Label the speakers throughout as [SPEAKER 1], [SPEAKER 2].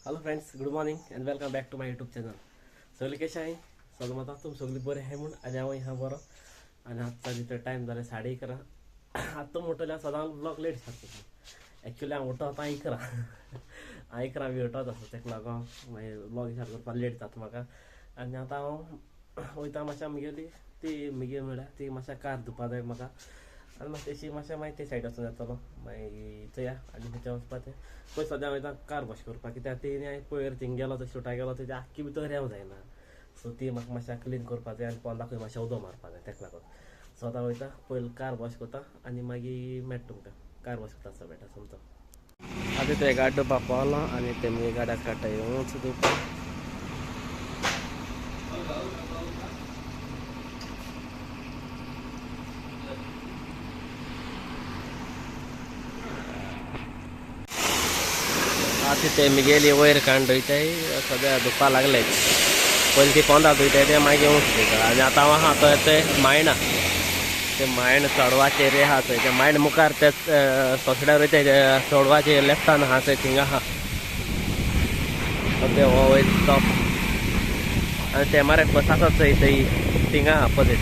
[SPEAKER 1] Hello friends, good morning and welcome back to my YouTube channel. सगळी कशें आहे? सगळं मत तुम सगळी बरे आहे म्हणून आनी हांव ह्या बरो. आनी आतां भितर टायम जाले 11:30. आतां मोटोल्या सदां ब्लॉग लेट स्टार्ट करता. एक्चुअली हांव उठोत 11 11 बी उठोत आसा, तेका लागून मागीर ब्लॉग स्टार्ट करपाक लेट जाता म्हाका. आनी आतां हांव वयता मातशें आमगेली ती म्हगे म्हळ्यार ती मातशें कार धुवपा जाय म्हाका. आनी मातशें तशी मातशें मागीर ते सायड वचून येतलो मागीर चोया. आनी खंयच्या वचपा तें पळय. सद्या वयता कार वॉश करपाक, कित्याक ती हांवें पयर थिंग गेलो थंय शुटा गेलो थंय आख्खी भितर रेंव जायना. सो ती म्हाका मातशें क्लीन करपा जाय आनी पोंदाकूय मातशें उदक मारपा जाय, तेका लागून. सो आतां वयता पयलीं कार वॉश करता आनी मागीर मेळटा तुमकां. कार वॉश करता आसता बेटा समतो. आतां ते गाडी धुवपाक पावलो आनी ते मुगे गाड्याक काडटा येवच धुवपाक. आतां ते मुगेली वयर काण धुयताय, सद्या धुवपा लागले. पयलीं ती पोंदा धुयताय ते मागीर उंच धुयता. आनी आतां हांव आहा तो ते मायणा, ते मायण चोडवाचे रे आहा थंय, ते मायण मुखार ते सोसड्यार वयताय ते चोडवाचे लेफ्टान आहा थंय, थिंगा आहा ते हो वयर टॉप. आनी ते मरे बस आसा थंय थंय थिंगा आहा अपोजीट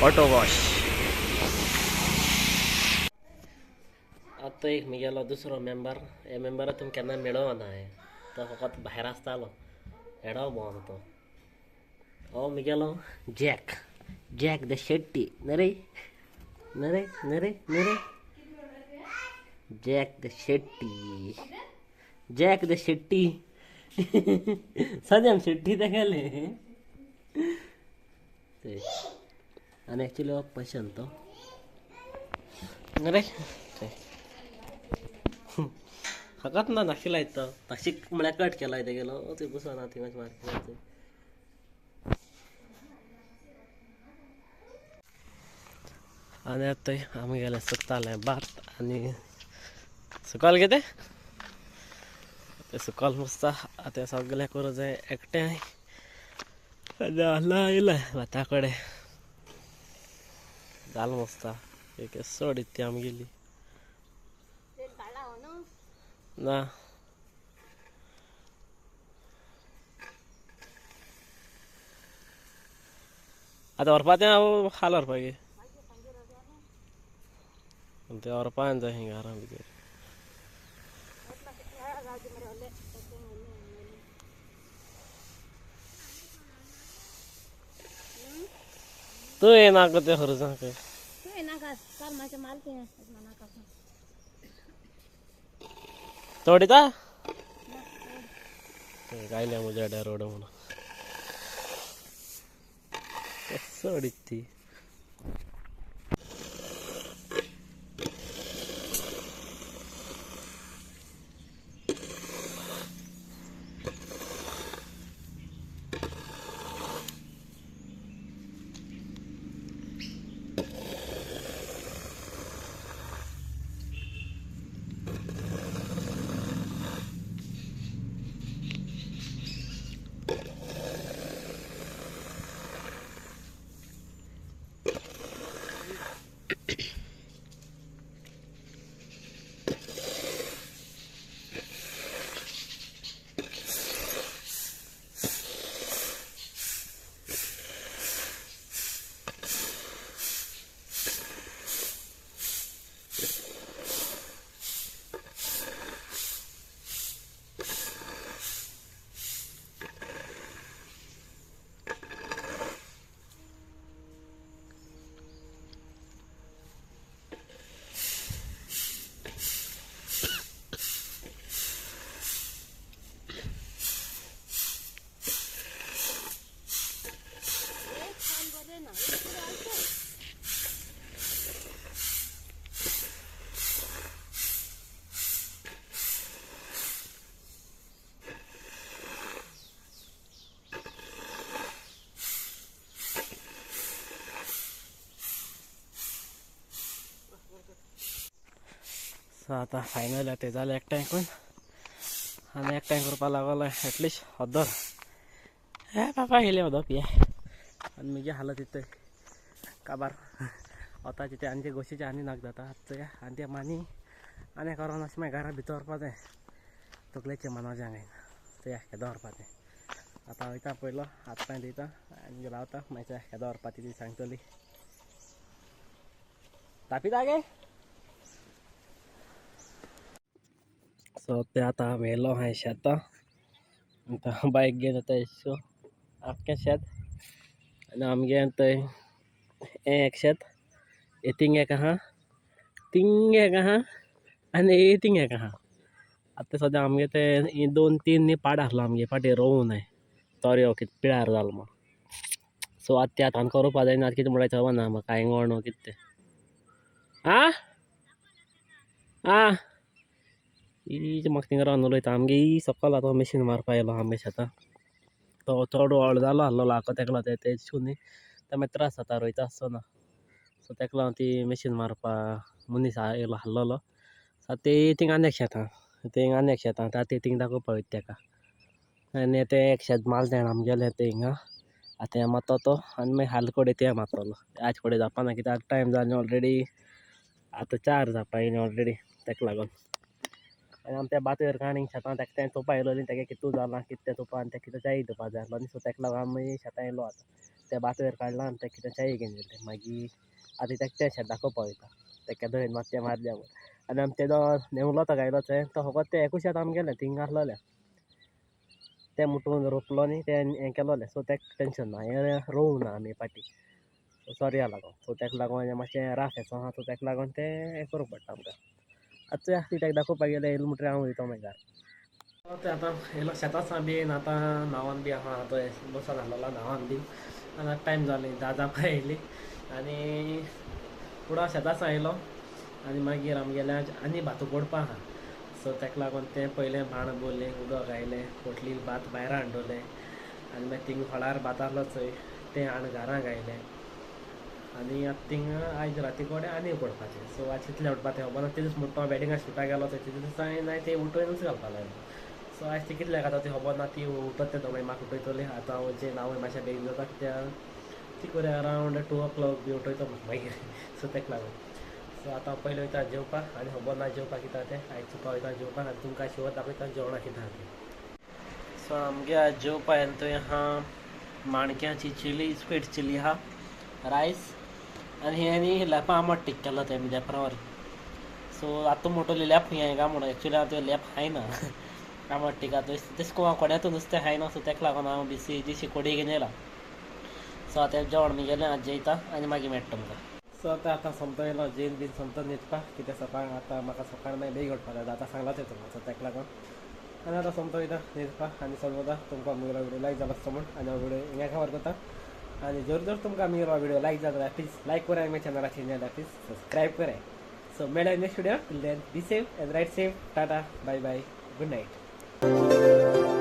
[SPEAKER 1] ऑटो वॉश. आतां एक मुगेलो दुसरो मेंबर, हे मेंबरा तुमकां केन्ना मेळोना हांवें, तो फकत भायर आसतालो हेडो भोंवता तो. हो मुगेलो jack, jack the Shetty. Nare Nare Nare Nare Jack the Shetty, Jack the Shetty. सद्याम Shetty तेगेले. आनी एक्चुअली हो पशन तो नरे फकत ना नाशिल्लो तो नाशीक म्हळ्यार कट केला तेगेलो थंय बसोना थिंगाच मार्केटांत. आनी आतां आमी गेले सुकताले भात आनी सुकल कितें तें सुकल मस्त. आतां सगळें करूं जाय एकटें. आयलाय भाता कडेन जाल मस्त एक चड ती आमगेली ना. आतां व्हरपा तें हांव खाल व्हरपाक तें व्हरपा जाय घरा भितर. तूं येनाका तें खरें सांग. तोडिता गायल्या म्हज्या रोड म्हणून चड ती. सो आतां फायनल ते जालें एकठांय करून आनी एकठांय करपाक लागलो एटलिस्ट हद्दर. हे बाबा येयले उदक पिया. आनी मुगे हालत इतय काबार वताचे ते आनी ते गोशीचे आनी नाक जाता चोया. आनी ते मानी आनी करोन अशें मागीर घरा भितर व्हरपा जाय. तकलेचे मानावचें हांगा थंय आख्खें दवरपा तें. आतां वयता पयलो हात पांय धुयता आनी रावता मागीर आख्खें दवरपा ती सांगतली. तापिता गे. सो ते आतां हांव येयलो आहाय शेतां. आतां बायक घेवन येता आख्खें शेत. आनी आमगे थंय हें एक शेत, हे थिंग एक आहा, थिंग एक आहा आनी हे थिंग एक आहा. आतां सद्या आमगे ते 2-3 न्ही पाड आसलो आमगे फाटीं रोवूं तोरयो कितें पिळार जालो म्हूण. सो आतां ते आतां रोवपा जायना, आतां कितें म्हणटा खबर ना म्हाका, आयंगण कितें तें. आं आं ही म्हाका थिंगा रावन उलयता. आमगे ही सकयल आतां मशीन मारपा येयलो आमगे शेतां. तो चड व्हड जालो आहलो लाको तेका लागून ते न्ही ते मागीर त्रास जाता रोयता आसतना. सो तेका लागून ती मशीन मारपा मनीस येयलो आहलोलो. सो ते थिंगा आनी एक शेत आहा, थिंगा आनी एक शेत आहा, ते थिंगा दाखोवपा वयता तेका. आनी तें एक शेत माल तेणें आमगेलें तें हिंगा आतां हें मारता तो आनी मागीर हाल कडेन तें मारतलो. आज कडेन जावपा ना कित्याक टायम जालो ऑलरेडी, आतां 4 जावपा येयली ऑलरेडी तेका लागून. आनी आम त्या बातोर काणी शेतां तेका तें चोवपा येयलोली, तेगे कितू जालां कितें तें चोवपा आनी तेका कितें च्याय दिवपा जाय आसलो न्ही. सो तेका लागून आमी शेतां येयलो आतां तें बातोर काडलां आनी तेका कितें च्याय घेवन गेले. मागीर आतां तेका तें शेत दाखोवपा वयता, तेका दयन मात तें मारल्या म्हूण. आनी आमी तेजो नेवलो तो गायलो थंय, तो फकत तें एकूच शेत आमगेलें थिंगा आसलोलें तें मुटून रोपलो न्ही तें हें केलोलें. सो तेका टेंशन ना, हें रोवूं ना आमी फाटीं सोरया लागून. सो तेका लागून हें मातशें राफ येसो आहा, सो तेका लागून तें हें करूंक पडटा आमकां. आतां ती तेका दाखोवपाक गेलें येयलें म्हणटकीर हांव वयता मागीर घरा. तें आतां येयलो शेतां बी आतां न्हांवन बी आहा, आतां बसून आहलोलो न्हांवन बी. आनी टायम जाली 10 जावपा येयली आनी फुडें शेतां येयलो. आनी मागीर आमगेलें आनी भात उकडपा आहा. सो तेका लागून तें पयलें भाण भरलें, उदक घायलें, पोटली भात भायर हाडून दवरलें आनी मागीर थिंगा फळार भात आहलो चोय तें हाडून घरां घायलें. आनी आतां थिंगा आयज राती कडेन आनी उकडपाचें. सो आज कितलें उठपा तें खबर ना. ते दीस म्हणटा हांव वेडिंगा शुटाक गेलो थंय ते दीस हांवें नाय तें उठोवनूच घालपा लायलें. सो आयज ती कितले खाता ती खबर ना, ती उठत तें मागीर म्हाका उठयतली. आतां हांव जें हांवूय मातशें बेगीन जाता कित्याक ती करूया अरावंड 2 o'clock बी उठयतो म्हाका मागीर. सो तेका लागून सो आतां हांव पयलीं वयता जेवपाक आनी खबर ना जेवपाक कितें तें. आयज चुका वयता जेवपाक आनी तुमकां शिवत दाखयता जेवणां कितें आहा तें. सो आमगे आज जेवपा येयलें थंय आहा माणक्याची चिली, स्क्वीड चिली आहा, रायस आनी हें न्ही लेपां आमट टीक केलो तें लेपरावर. सो आतां मोटोली लेप खंय काय म्हणून एक्चुली हांव तें लेप खायना आमट टीक. आतां तशें करून हांव कोड्यांतूय नुस्तें खायना. सो तेका लागून हांव बिसी कोडी घेवन येयला. सो आतां जेवण गेलें आतां जेयता आनी मागीर मेळटा तुमकां. सो आतां आतां सोमतो येयलो जेवन बीन सोमतो न्हिदपाक कित्याक सकाळ आतां म्हाका सकाळ मागीर बेगीन उठपाक जाय आतां सांगलां तें तुमकां. सो तेका लागून आनी आतां सोमतो वयता न्हिदपाक आनी समजता तुमकां म्हगेलो व्हिडियो लायक जालो आसतो म्हूण. आनी हांव व्हिडियो हिंगा खबर करता. आनी जर जर तुमकां म्हगेलो व्हिडियो लायक जालो जाल्यार प्लीज लायक कराय, म्हज्या चॅनलाचेर जाल्यार प्लीज सबस्क्रायब कराय. सो मेळया next video. Till then be safe and ride safe. Tata, bye bye, good night.